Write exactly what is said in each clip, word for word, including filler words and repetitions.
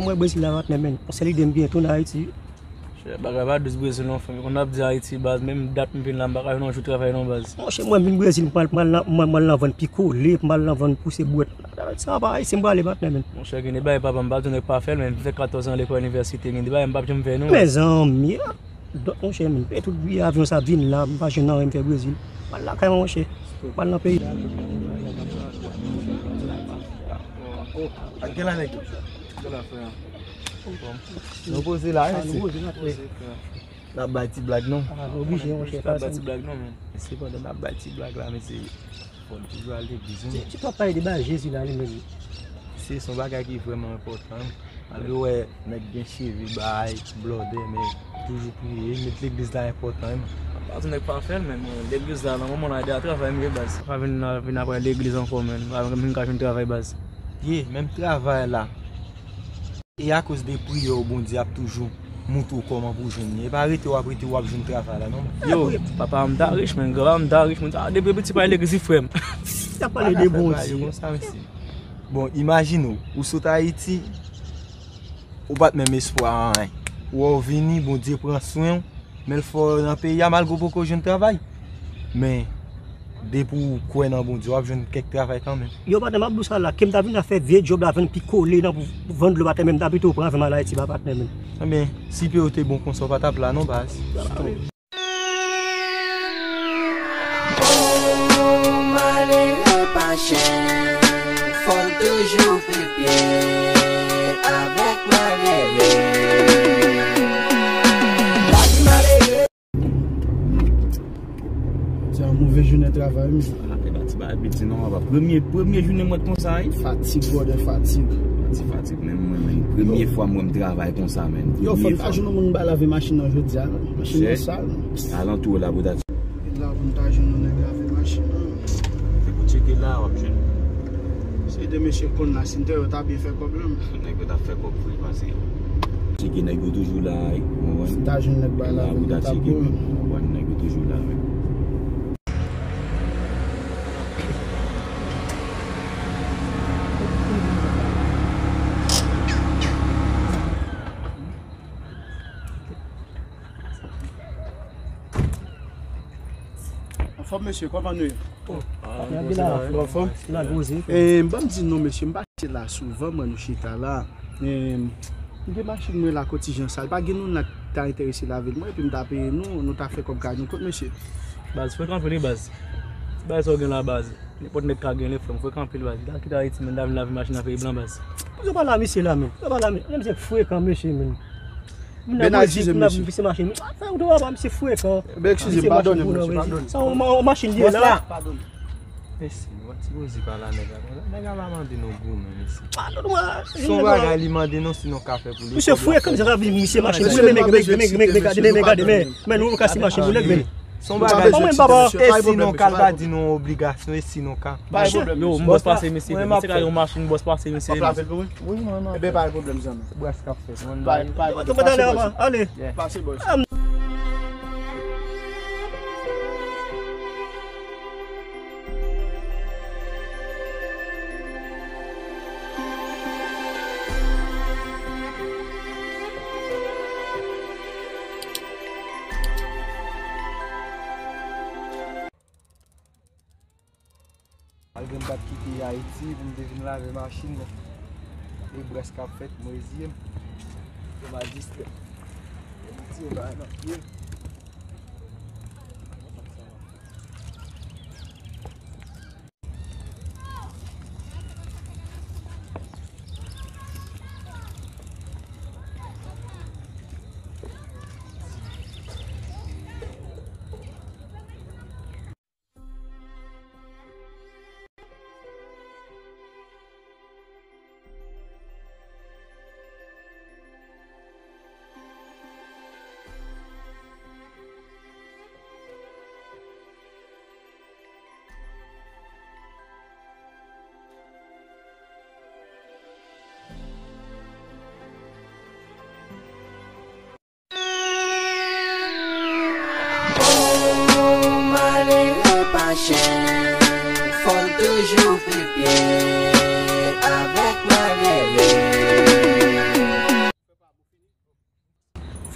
Mwen Brezil la, patnè, men. Yon sèl ide m gen, tounen Ayiti. Chè, bagay pa dous Brezil non, frè m. Konn ap di Ayiti, baz, menm dat m vin la, m pa ka jwenn yon jou travay non, baz. Monchè, mwen vin Brezil, m pral, m pral nan, m pral, m pral nan vann pikole, m pral nan vann pouse bwèt. Sa pa Ayiti m prale, patnè, men. Monchè, gen de bagay papa m pa di w nèg pa fè l, men m fè katòz an lekòl inivèsite, gen de bagay m p ap janm fè non. Mezanmi, ah, dòt, monchè, men, e tout biyè avyon sa ap vin la, m pa jwenn anyen m fè Brezil. M pral lakay mwen, monchè. M pral nan peyi. Ak gen la nèg yo. Gen la, frè. Nou poze la, wi, mesye. N ap bay ti blag, non. Ah, nou oblije, monchè, pa bay ti blag, non, men. Sepandan, n ap bay ti blag la, mesye. Fò n toujou al legliz, wi. Ti, ti pap pale de bagay Jezi la, li menm. Se, se yon bagay ki vrèman enpòtan, wi. Malgre w wè nèg gen cheve, bay, blòdè, men toujou priye, met legliz la enpòtan, wi. Pa di nèg pa fè l, men, men legliz la, nan moman la, de a travay m ye, baz. Pa vin, vin apre legliz ankò, men. Pa vin ka jwenn travay, baz. Ye, menm travay la. E akoz de priyè w, Bondye ap toujou montre w kòman pou w jwenn li. E pa rete w ap rete w ap jwenn travay la, non. Yo, papa m ta rich, men, granpapa m ta rich, men, ah, depi piti pa legliz, frè m. Y ap pale de Bondye. Konsa, mesye. Bon, imajine w, ou sot Ayiti, ou pa t menm espwa anyen. Ou wè w vini, Bondye pran swen w, men l fè w nan peyi a malgre w poko jwenn travay. Men, depi w kwè nan Bondye, w ap jwenn kèk travay kanmenm. Yo, patnè, m ap di w sa la, ke m ta vin la fè vye djòb la, vann pikole, nan vann dlo, patnè, men m ta pito pran avè m al Ayiti, ba, patnè, men. Ebyen, si peyi w te bon konsa, w pa t ap la, non, baz. Oh, malere pa chè, fò n toujou fè pye avèk malere. Se yon move jounen travay, wi. Ah, e pa ti bagay piti non, papa. Premye, premye jounen mwen konsa, wi. Fatig, brother, fatig. Ti fatig menm mwen, men. Premye fwa mwen m travay konsa, men. Yo, fò n ta jwenn yon moun ba lave machin nan jodi a, non. Machin nan sal, non. Alantou la, bouda. Vin la pou n ta jwenn yon nèg lave machin nan. Se pou tcheke la, w ap jwenn. Se de mesye konn la, si n te yo ta byen fè kòb la. Nèg yo t ap fè kòb vre, pase. Tcheke nèg yo toujou la, wi, w konprann? Si n ta jwenn nèg ba lave, yo t ap bon. W konprann, nèg yo toujou la, wi. Anfòm, mesye, kòman nou ye? Anfòm? E, m pa m di non, mesye, m pa chita la souvan, mwen, nou chita la. E, m gen machin mwen la, Kòtijan sa. Pa gen nou nan ta enterese lave l, mwen, epi m ta peye nou, nou ta fè kòb kay nou. Kot mesye? Baz, frekan anpil, wi, baz. Ti bagay sa w gen la, baz. Nenpòt nèg ka gen li, frè m, frekan anpil, baz. Li ta kite Ayiti, men, li ta vin lave machin nan peyi blan, baz. Pou yo pale a misye la, men. Pou yo pale a misye. Mesye frekan, mesye, men. Bena, eskize m, mesye. Misye machin. Sa ou dwe pa, misye frekan. Ben, eskize m, padone m, mesye, padone. Sa yon ma-, yon machin li ye la. Mesye, nou pa sipoze pale a nèg la konsa. Nèg la pa mande nou goumen, mesye. Padone mwen. Se yon bagay li mande nou, si nou ka fè pou li. Misye frekan, misye ka vin, misye machin. Mesye, men, men, gade, men, men, men, nou ka si machin pou nèg, men. Se yon bagay. E si nou ka, l pa di nou obligasyon, e si nou ka. Yo, m bòs pase, mesye. Misye ka yon machin, bòs pase, mesye. Wi, mwen, mwen. Ebyen, pa gen pwoblèm, zanmi. Bras k ap fèt. Mwen, pa, pa, pa, talè, pase, bòs. Ale. Pase, bòs. Malgre m pa t kite Ayiti pou m te vin lave machin nan. E bras k ap fèt, mwen reziye m. Yo pa distrè. Yo pa tire bagay nan pye m. Oh, malere pa chè, fò n toujou fè pye avèk malere.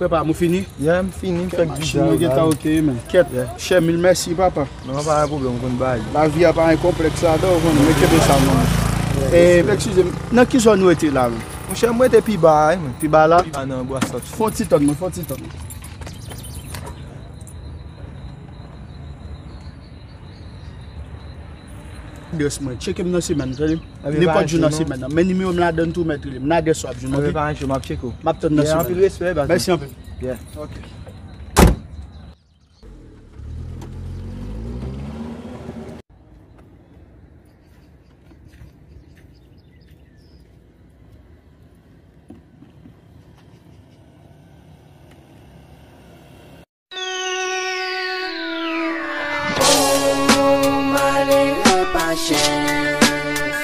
Prepa, mwen fini? Yeah, m fini, m fèk vide. Machin mwen gentan oke, men. Kèt, chè, mil mèsi, papa. Non, pa gen pwoblèm, m konn bagay. Lavi a pa gen konplèks ladan, ou konnen, men kenbe sa, non. Eh, eskize m, nan ki zòn ou rete la, men? Monchè, m rete pi ba a, wi, men. Pi ba la? Pi ba nan bwa sòt. Fon ti tann mwen, fon ti tann mwen. Adrès mwen, tcheke m nan semèn, tande? Nenpòt jou nan semèn nan. Men nimewo m ladan tou, mèt rele m. Nan adrès w ap jwenn, oke? Pa gen jou, m ap tcheke w. M ap tann nan semèn. Anpil respè, baz. Mèsi anpil. Yeah. Ok. Oh, malere pa chen,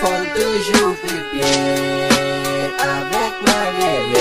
fò n toujou pipye avèk malere.